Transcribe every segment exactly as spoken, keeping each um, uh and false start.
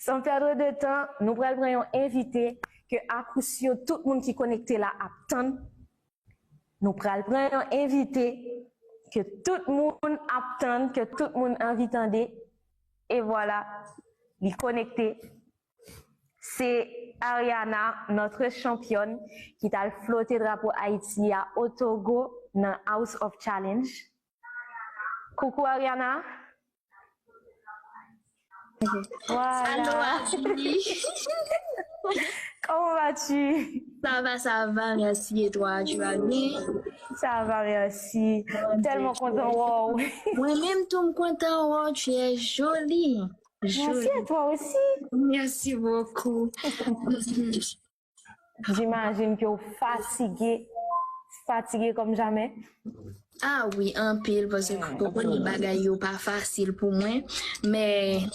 San pèdre de tan, nou pral pran yon envite ke akousyo tout moun ki konekte la ap tann. Nou pral pran yon envite ke tout moun ap tann, ke tout moun anvi tande. E vwala, li konekte. Se Ariana, notre championne, ki t al flote drapo Ayiti a o Togo nan House of Challenge. Coucou Ariana. Voilà. Alo, Abby. Comment vas-tu? Ça va, ça va, merci. Et toi, tu vas bien? Ça va, merci. Tèlman kontan wè w. Mwen menm tou m kontan wè w, tu es jolie. Merci Jolie. À toi aussi. Merci beaucoup. J'imagine que vous fatigué, fatigué comme jamais. Ah wi, anpil, paske ou konnen bagay yo pa fasil pou mwen. Men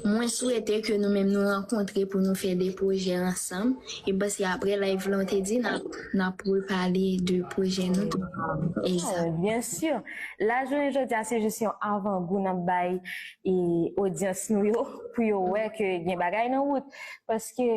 mwen swete ke nou menm nou rankontre pou nou fè de pwojè ansanm. E paske apre live lan te di n ap n ap repale de pwojè nou tou. Ah, bien sûr. La jounen jodi a se jis yon avangou n ap bay e odyans nou yo pou yo wè ke gen bagay nan wout. Paske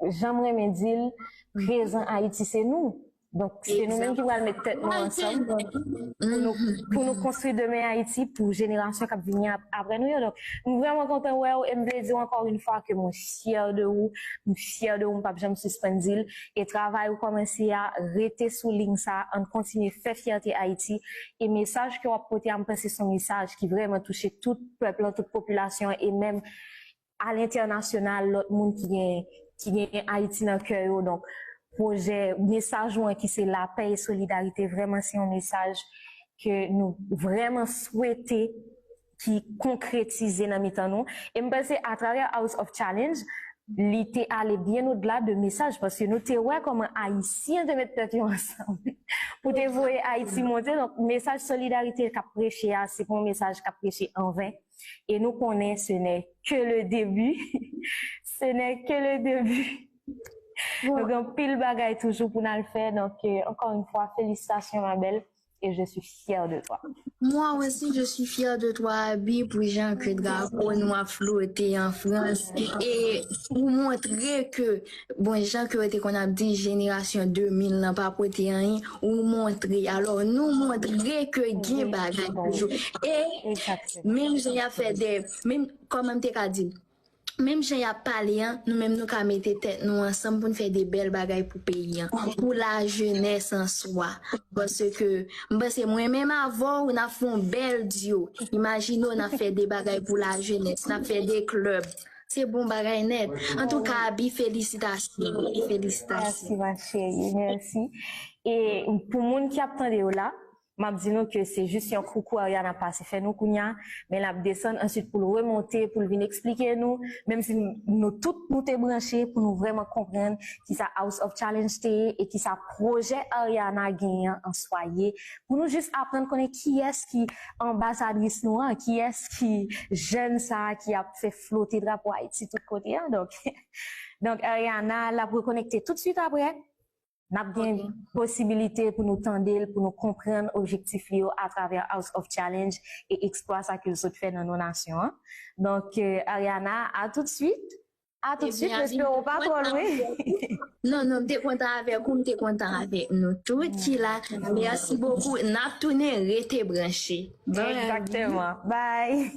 jan m renmen di l, prezan Ayiti se nou. Donk se nou menm ki pral met tèt nou ansanm pou nou, pou nou konstwi demen Ayiti pou jenerasyon k ap vini ap- apre nou yo. Donk m vrèman kontan wè w e m vle di w ankò yon fwa ke mwen fyè de ou, m fyè de ou, m p ap janm sispann di l. E travay ou kòmanse a, rete sou liy sa, ann kontinye fè fyète Ayiti. E mesaj ke w ap pote a, m panse se yon mesaj ki vrèman touche tout pèp lan, tout popilasyon an, e menm alentènasyonal, lòt moun ki gen ki gen Ayiti nan kè yo. Donk pwojè, mesaj ou an ki se lapè e solidarite, vrèman se yon mesaj ke nou vrèman swete ki konkretize nan mitan nou. E m panse atravè House of Challenge, li te ale byen odla de mesaj, paske nou te wè kòman Ayisyen te met tèt yo ansanm pou te voye Ayiti monte. Donk mesaj solidarite k ap preche a, se pa yon mesaj k ap preche anven. E nou konnen ce n'est que le début. Ce n'est que le début. Nou gen pil bagay toujou pou n al fè. Donk, euh, encore une fois, félicitations, ma belle. Et je suis fière de toi. Moi aussi, je suis fière de toi, Abby, pou jan ke drapo nou ap flote an Frans. E ou montre ke, bon, jan ke yo te konn ap di, jenerasyon de mil lan pa pote anyen, ou montre. Alò, nou montre ke gen bagay toujou. E Exactement. Menm jan y ap fè de, menm kòman m te ka di, menm jan y ap pale an, nou menm nou ka mete tèt nou ansanm pou n fè de bèl bagay pou peyi an, pou lajenès an swa. Paske m panse mwen menm avè w, n ap fè yon bèl duo. Imajine w, n ap fè de bagay pou lajenès, n ap fè de klèb. Se bon bagay nèt. Antouka, Abby, felisitasyon. Felisitasyon. Merci, ma chérie. Merci. E pou moun ki ap tande yo la, m ap di nou ke se jis yon koukou Ariana pase fè nou kounya, men l ap desann answit pou l remonte, pou l vin eksplike nou, menm si nou tout nou te branche pou nou vrèman konprann kisa House of Challenge te ye e kisa pwojè Ariana genyen an swa ye, pou nou jis aprann konnen kiyès ki anbasadris nou an, kiyès ki jèn sa a ki ap fè flote drapo Ayiti tout kote an. Donk, donk Ariana, l ap rekonekte tout swit apre. N ap gen posibilite pou nou tande l, pou nou konprann objektif li yo atravè House of Challenge e eksplwa sa ke l sot fè nan non nasyon an. Donk, euh, Ariana, à tout de suite. À tout de suite, m espere w pa twò lwen. Non, non, m te kontan avèk ou, m te kontan avèk nou tout ki la. Merci beaucoup. N ap tounen, rete branche. Exactement. Bye.